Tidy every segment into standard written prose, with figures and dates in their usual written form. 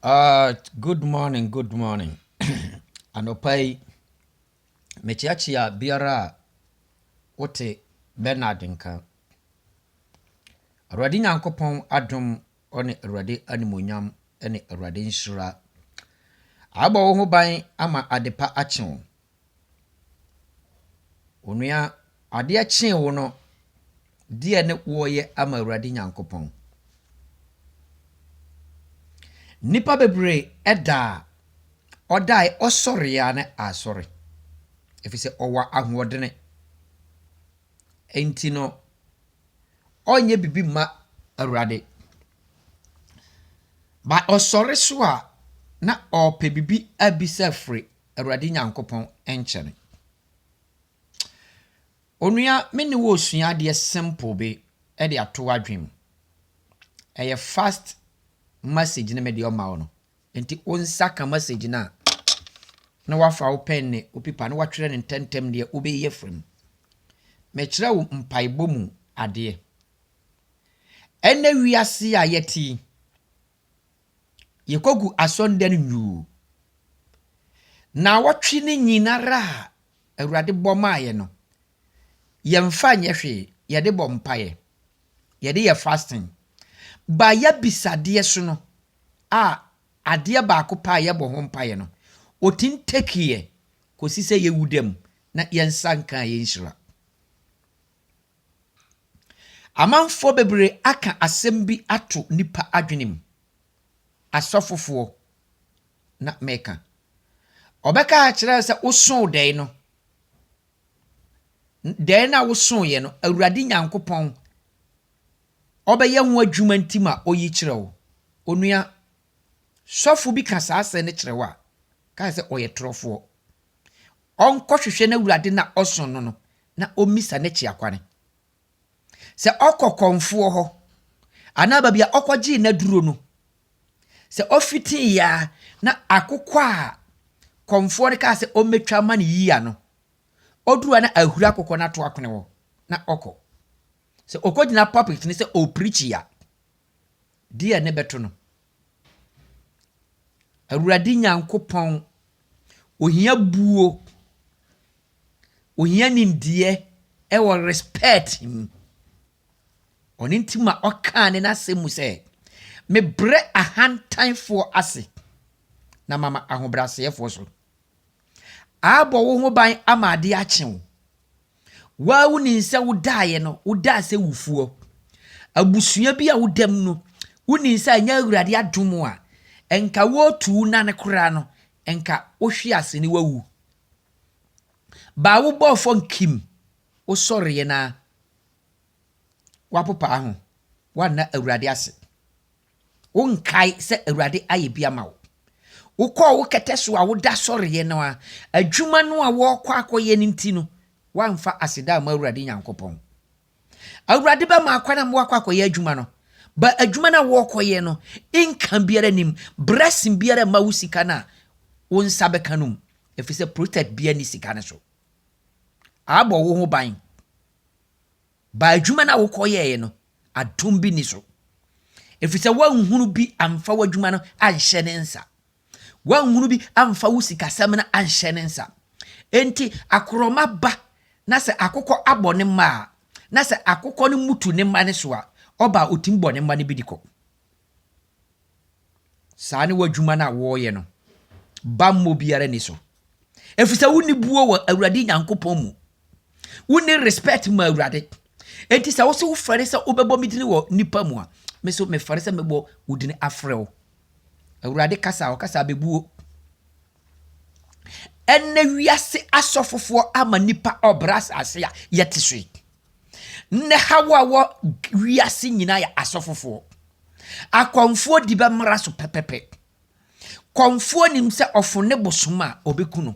Good morning, good morning. Anɔpa yi, mekyeakyea biara a wote Bernard nka. Awurade Nyankopɔn adom ɔne Awurade animuonyam ne Awurade nhyira abɔ wo ho ban ama adepa akye wo. Onua, adeɛ kyee wo no, deɛ ne wɔreyɛ ama Awurade Nyankopɔn? Nnipa bebree da a, ɔdae ɔsɔre ara ne asɔre, ɛfiri sɛ ɔwɔ ahoɔdene. Enti no, ɔnyɛ biribi mma Awurade. Ba ɔsɔre so a, na ɔrepɛ biribi abisa afiri Awurade Nyankopɔn nkyɛne. Onua, me ne wo resua adeɛ simple bi de ato w'adwene mu. Ɛyɛ fast message ne mede ɔma wo no. Nti wo nsa ka message no a, na wafa wo pen ne wo pipa na watwerɛ no ntɛmntɛm deɛ wobɛyi afiri mu. Mekyerɛ wo mpaebɔ mu adeɛ. Ɛnnɛ wiase a yɛte yi, Yɛkɔgu asɔndan nwuu. Naawɔtwe no nyinara a Awurade bɔ maa yɛ no, yɛmfa nyɛ hwee, yɛde bɔ mpaeɛ, yɛde yɛ fasting. Ba yɛabisadeɛ so no a adeɛ baako pɛ a yɛbɔ ho mpaeɛ no, ɔtim take yɛ kɔsi sɛ yɛwu da mu na yɛnsa nkaa yɛn nhyira. Amanfoɔ bebree aka asɛm bi ato nnipa adwene mu. Asɔfofoɔ na meka. Ɔbɛka akyerɛ sɛ wosoo dɛe no. Dɛe no a wosooeɛ no, Awurade Nyankopɔn ɔbɛyɛ ho adwuma nti ma ɔyi kyerɛ wo. Onua, sɔfo bi ka saa asɛm no kyerɛ wo a, ka sɛ ɔyɛ torɔfoɔ. Ɔnkɔhwehwɛ n'Awurade no a ɔsom no no na ɔmmisa n'akyi akwane. Sɛ ɔkɔ kɔmfoɔ hɔ anaa baabi a ɔkɔgyee n'aduro no, sɛ ɔfitiiɛ a na akokɔ a kɔmfoɔ no kaa sɛ ɔmmɛtwa ma no yia no, ɔduru a na ahuri akokɔ no ato akwene hɔ na ɔkɔ. Sɛ ɔkɔgyina pulpit no sɛ ɔreprikyi a, deɛ ne bɛto no. Awurade Nyankopɔn, ohia buo, ohia nimdeɛ ɛwɔ respect mu. Ɔno nti ma ɔkaa ne n'asɛm mu sɛ, mebrɛ ahantanfoɔ ase na mama ahobrɛaseɛfoɔ so. Abɔ wo ho ban ama adeɛ akye wo. Woaa wonim sɛ wodaeɛ no, wodaa sɛ wufoɔ. Abusua bi a woda mu no, wonim sɛ ɛnyɛ Awurade adom a, nka wɔretu wo nane koraa no, nka wohwe ase ne woawu. Baa wobɔɔ fam kim, wosɔreeɛ no ara, woapopaa ho, woanna Awurade ase. Wonkae sɛ Awurade ayɛ bi ama wo. Wokɔɔ wo kɛtɛ so a woda sɔreeɛ no ara, adwuma no a wɔrekɔ akɔyɛ no nti no, woamfa aseda amma Awurade Nyankopɔn. Awurade bɛma akwan ama woakɔ akɔyɛ adwuma no, but adwuma no a wɔrekɔyɛ no, income biara nnim, blessing biara mma wo sika no a wo nsa bɛka no mu, ɛfiri sɛ protect biara nni sika no so. Abɔ wo ho ban. Ba adwuma no a wokɔyɛeɛ no, adom bi nni so. Ɛfiri sɛ woanhunu bi amfa w'adwuma no anhyɛ ne nsa. Woanhunu bi amfa wo sikasɛm no anhyɛ ne nsa. Enti akorɔma ba na sɛ akokɔ abɔ ne mma a, na sɛ akokɔ no mutu ne mma no so a, ɔba a ɔtumi bɔ ne mma no bi de kɔ. Saa ne w'adwuma no a wɔreyɛ no, bammɔ biara nni so. Ɛfiri sɛ wonni buo wɔ Awurade Nyankopɔn mu. Wonni respect ma Awurade. Enti sɛ wo sɛ wofɛre sɛ wobɛbɔ me dini wɔ nnipa mu a, me so mefɛre sɛ mɛbɔ wo dini afrɛ wo. Awurade kasa a ɔkasa abɛbuo. Ɛnɛ wiase asɔfofoɔ ama nnipa ɔbra asase a yɛte so yi. Nnɛ haw a wɔ wiase nyinaa yɛ asɔfofoɔ. Akɔmfoɔ di bɛ mmara so pɛpɛpɛ. Kɔmfoɔ nim sɛ ɔfo ne bosom a ɔbɛku no.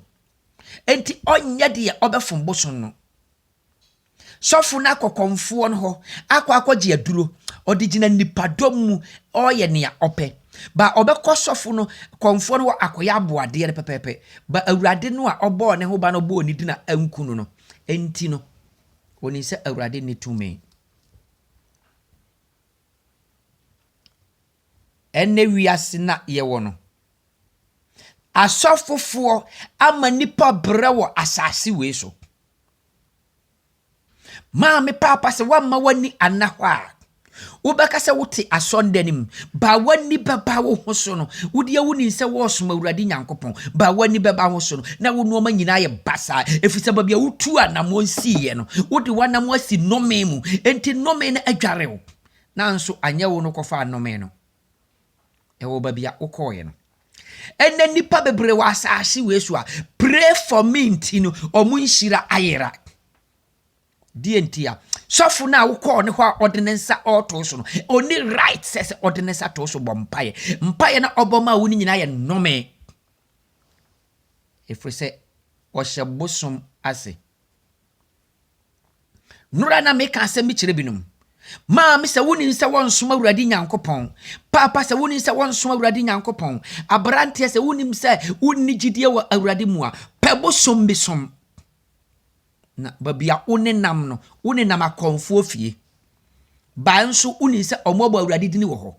Enti ɔnyɛ deɛ ɔbɛfom bosom no. Sɔfo no akɔ kɔmfoɔ no hɔ akɔ akɔgye aduro. Ɔde gyina nnipadɔm mu ɔreyɛ nea ɔpɛ. Ba ɔbɛkɔ sɔfo no kɔmfoɔ no hɔ akɔyɛ aboadeɛ no pɛpɛɛpɛ. Ba Awurade no a ɔbɔɔ ne ho ban ɔbɔɔ ne din a anku no no enti no, Onim sɛ Awurade nni tumi. Ɛnnɛ wiase na yɛwɔ no, asɔfofoɔ ama nnipa brɛ wɔ asase wei so. Maame paapa sɛ woamma w'ani anna hɔ a, wobɛka sɛ wote asɔndan no mu, ba w'ani bɛba wo ho so no, wodeɛ wonim sɛ wɔresom Awurade Nyankopɔn, ba w'ani bɛba ho so no, na wo nneɛma nyinaa yɛ basaa, ɛfiri sɛ baabi a wotu anammɔn siiɛ no, wode w'anammɔn asi nnome mu, enti nnome no adware wo. Nanso anyɛ wo no kɔfaa nnome no. Ɛwɔ baabi a wokɔɔeɛ no. Ɛnɛ nnipa bebree wɔ asase wei so a pray for me nti no, ɔmo nhyira ayera. Deɛ nti a sɔfo no a wokɔɔ ne hɔ a ɔde ne nsa ɔreto so no, ɔni right sɛ ɔde ne nsa to so bɔ mpaeɛ. Mpaeɛ no ɔbɔ ma wo no nyinaa yɛ nnome. Ɛfiri sɛ ɔhyɛ bosom ase. Nora na meka asɛm bi kyerɛ binom. Maame sɛ wonim sɛ wɔnsom Awurade Nyankopɔn. Paapa sɛ wonim sɛ wɔnsom Awurade Nyankopɔn. Aberanteɛ sɛ wonim sɛ wonni gyidie wɔ Awurade mu a, pɛ bosom bi som. Na baabi a wo nenam no, wo nenam akɔmfoɔ fie. Baa nso wonim sɛ ɔmo abɔ Awurade dini wɔ hɔ.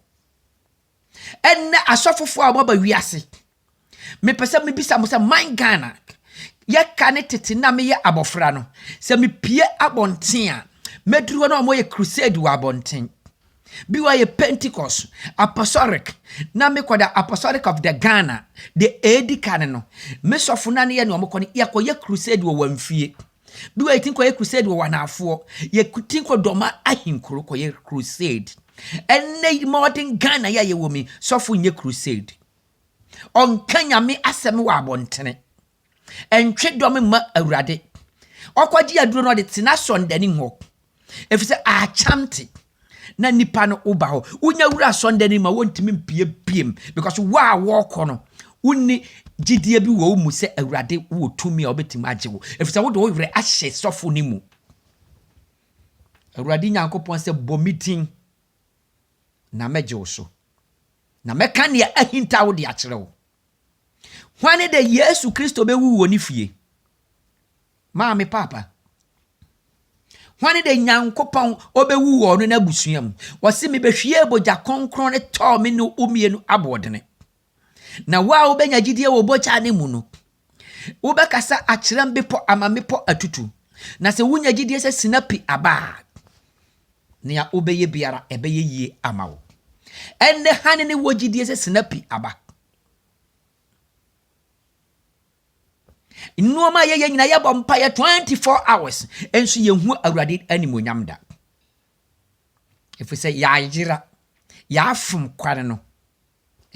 Ɛnnɛ asɔfofoɔ a wɔaba wiase, mepɛ sɛ mebisa mo sɛ man Ghana, yɛka ne tete na meyɛ abɔfra no, sɛ mepie abɔnten a, mɛduru hɔ na wɔyɛ crusade wɔ abɔnten. Bi wɔ yɛ Pentecost, Apostolic, na mekɔ da Apostolic of the Ghana, de edi kan no, me sɔfo na ne yɛ ne wɔn kɔ no, yɛkɔyɛ crusade wɔ wɔn fie. Bi wɔ yɛtin kɔyɛ crusade wɔ wɔn yɛtin kɔ Dɔma ahenkuro kɔyɛ crusade. Ɛnnɛ modern Ghana yɛ a yɛwɔ mi, sɔfo nyɛ crusade. Ɔnka Nyame asɛm wɔ abɔntene. Ɛntwe dɔm mma Awurade. Ɔkɔgye aduro no ɔde tena asɔndani hɔ. Ɛfiri sɛ akyamte na nipa no woba hɔ. Wonya wura asɔndani ma wɔntumi mpie biem because wo a wɔrekɔ no wonni gyidie bi wɔ wo mu sɛ Awurade wɔ tumi a wobɛtumi agye wo. Ɛfiri sɛ wode wo werɛ ahyɛ sɔfo no mu. Awurade Nyankopɔn sɛ bɔ me din na mɛgye wo so. Na mɛka nea ahinta wo de akyerɛ wo. Hwan de Yesu Kristo bɛwu wɔ ne fie? Maame paapa. Hwan de Nyankopɔn ɔbɛwu wɔ ɔno n'abusua mu? Wɔse mebɛhwie bogya kronkron ne tɔɔ me ne wo mmienu aboɔdene. Na wo a wobɛnya gyidie wɔ bogya ne mu no, wobɛkasa akyerɛ mbepɔ ama mmepɔ atutu. Na sɛ wonya gyidie sɛ sinapi aba a, nea wobɛyɛ biara ɛbɛyɛ yie ama wo. Ɛnnɛ hane ne wɔ gyidie sɛ sinapi aba. Nneɛma a yɛyɛ nyinaa yɛbɔ mpaeɛ 24 hours nso yɛnhu Awurade animuonyam da. Ɛfiri sɛ yɛayera, yɛafom kwan no,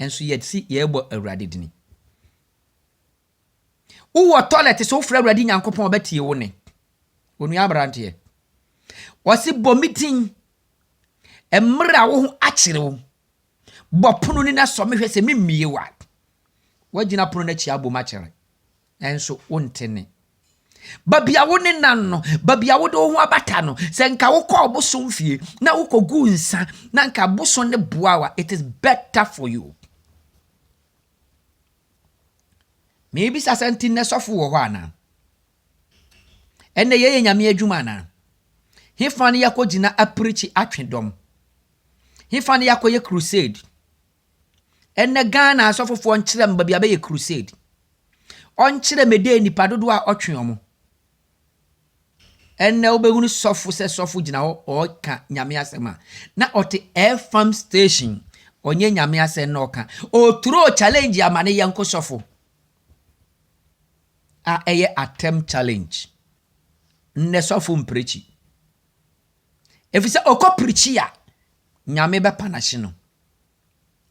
nso yɛsi yɛrebɔ Awurade dini. Wowɔ toilet so wofrɛ Awurade Nyankopɔn ɔbɛtie wo ne. Onua aberanteɛ. Wɔse bɔ me din mmerɛ a wo ho akyere wo. Bɔ pono ni na sɔ me hwɛ sɛ memmie wo a. Woagyina pono no akyi abom akyerɛ. Nanso wonte ne. Baabi a wo ne nan no, baabi a wode wo ho abata no, sɛ nka wokɔɔ bosom fie na wokɔgu nsa na nka bosom ne boa wo a, it is better for you. Meebisa sɛ nti nnɛ sɔfo wɔ hɔ anaa? Ɛnnɛ yɛyɛ Nyame adwuma anaa? Hefa ne yɛakɔgyina apirikyi atwe dɔm? Hefa ne yɛakɔyɛ crusade? Ɛnnɛ Ghana asɔfofoɔ nkyerɛ me baabi a bɛyɛ crusade. Ɔnkyerɛ me dɛ nipa dodoɔ a ɔtwe ɔmo. Ɛnnɛ wobɛhunu sɔfo sɛ sɔfo gyina hɔ ɔreka Nyame asɛm a, na ɔte FM station ɔnyɛ Nyame asɛm na ɔka. Ɔturo challenge ama ne yɛnko sɔfo a ɛyɛ atɛm challenge. Nnɛ sɔfo mpirikyi. Ɛfiri sɛ ɔkɔ pirikyi a, Nyame bɛpa n'ahye no.